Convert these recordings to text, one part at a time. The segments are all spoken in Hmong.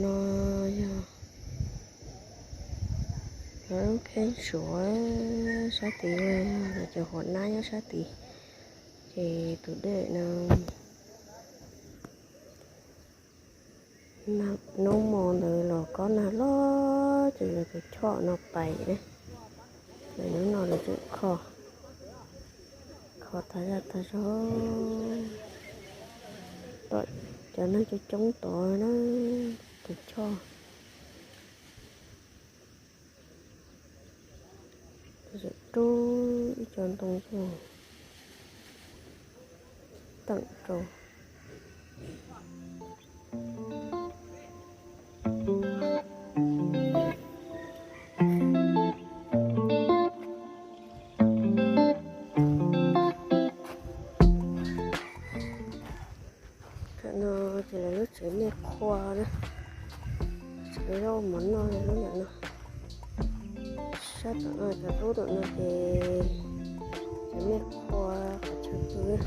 No yog lub kheej Suav sab tid, lawv cov huam nab nyob sab tid, ces tus dej no, hnub hmo ntawd los kob nag loj ces lawv tus choj no pais ne, lawv hnub no lawv tseem kho, kho tag zaj tag zog, tom cov neeg coob coob tod na, tus choj. Tseem rub ib co ntoo teem rau. Tam no ces lawv lub tsev me qhua na, tsev zaub mov noj lub ntawm no. Sab tom no cov tub tom no ces tsev me qhua qhov chaw pw.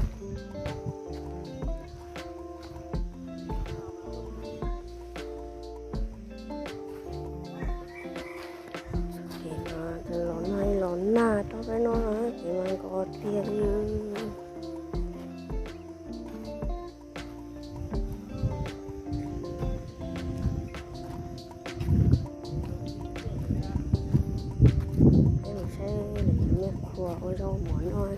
Ces no los nag los nag rau peb no ces mas nkaus tiag li. Peb mus saib lawv cov me qhua ua zaub mov noj.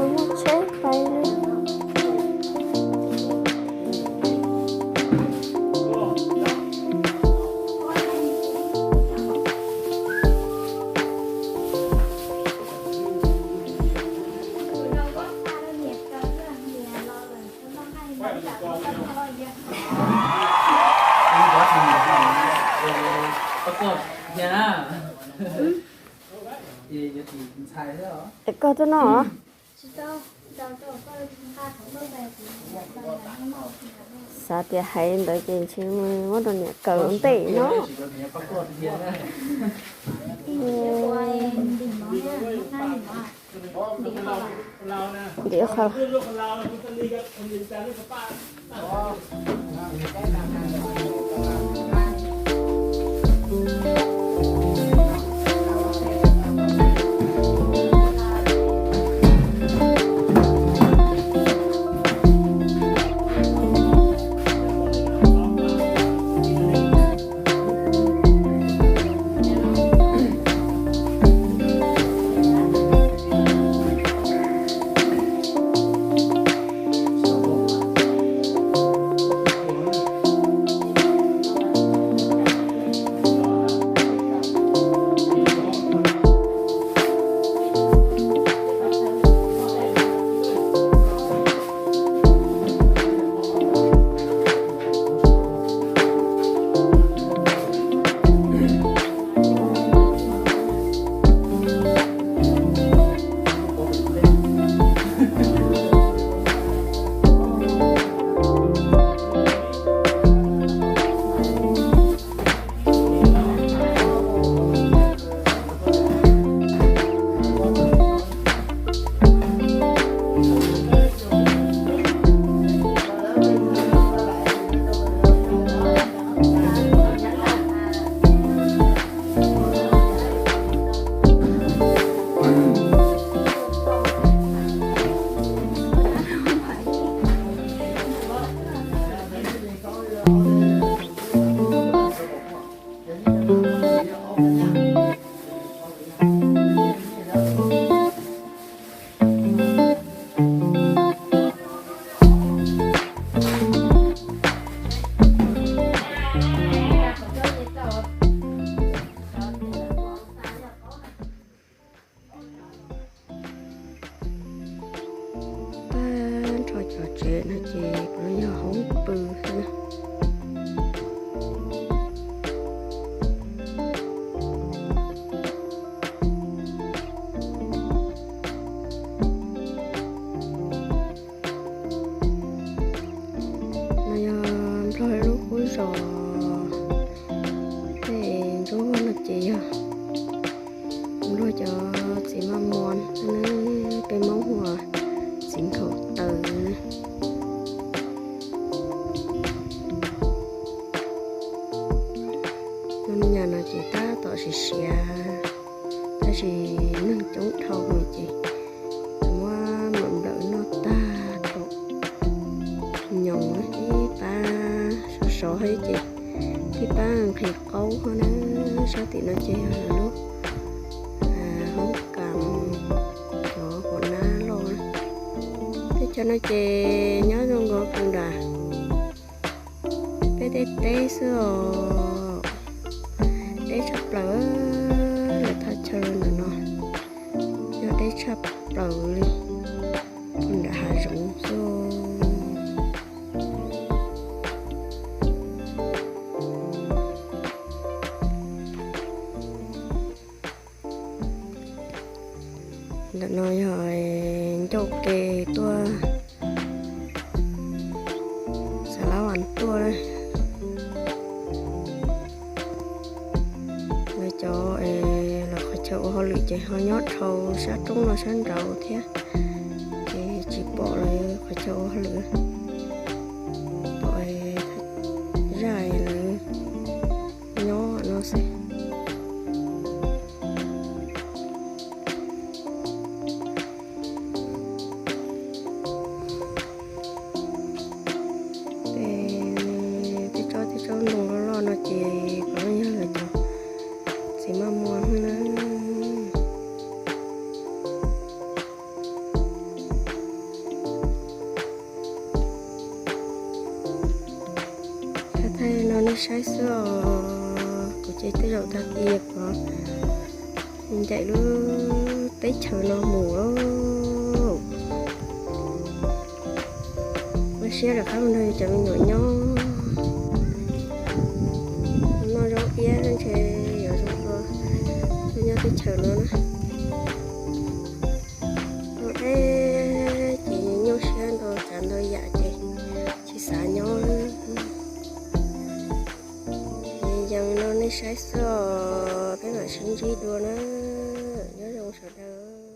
Muaj tsheb pais li. Es koj tuaj no? Xav tias hais ntawd ces ntshe muab rau niam kaws ua ntej no. Ntim qhov. Ces yog luag cov txiv maj muas, peb Hmoob hu ua txiv nkhaus taws. Cov nyuam no ces tab tom siav siav, tab sis neeg coob dhau ces muab mam nplawm noj tag rau nyoos ib pab sov sov thiab ces ib pab nqhis qaub hov na, sab tim no ces yog lawv lub hoob kas, cov quav nab loj. Teb chaws no ces nyob zoo nkauj kawg nkaus. Peb tej teb xwb os, deb tshaj plaws. Lawv thaj chaw ntawm no yog deb tshaj plaws li, nram hav zoov xwb. Ntawm no yog ncauj ke tuaj Xav Lab Vas tuaj. Lawv cov, lawv qhov chaw ua hauj lwm ces ho nyob dhau sab roob no sab nraud thiab, ces tsis pom lawv qhov chaw ua hauj lwm, pom zaj lawv nyob no xwb. Tej tsob tej tsob ntoo loj loj no ces puav leej yog lawv cov txiv maj muas na. Thaij thaij no nej saib xwb os, kuv ces tej zaum tag kis kuv ncaim lub teb chaws no mus lauj. Ua siab rov qab mus nrog cov me nyuam nyob, noj zaub iab ntshe yuav zoo dua nyob teb chaws no na. Noj deb ces nyuaj siab ntau tsav ntau yam ces tsis xav nyob. Ces yog no nej saib xwb os, peb mam sib ntsib dua na. Nyob zoo sawv daws.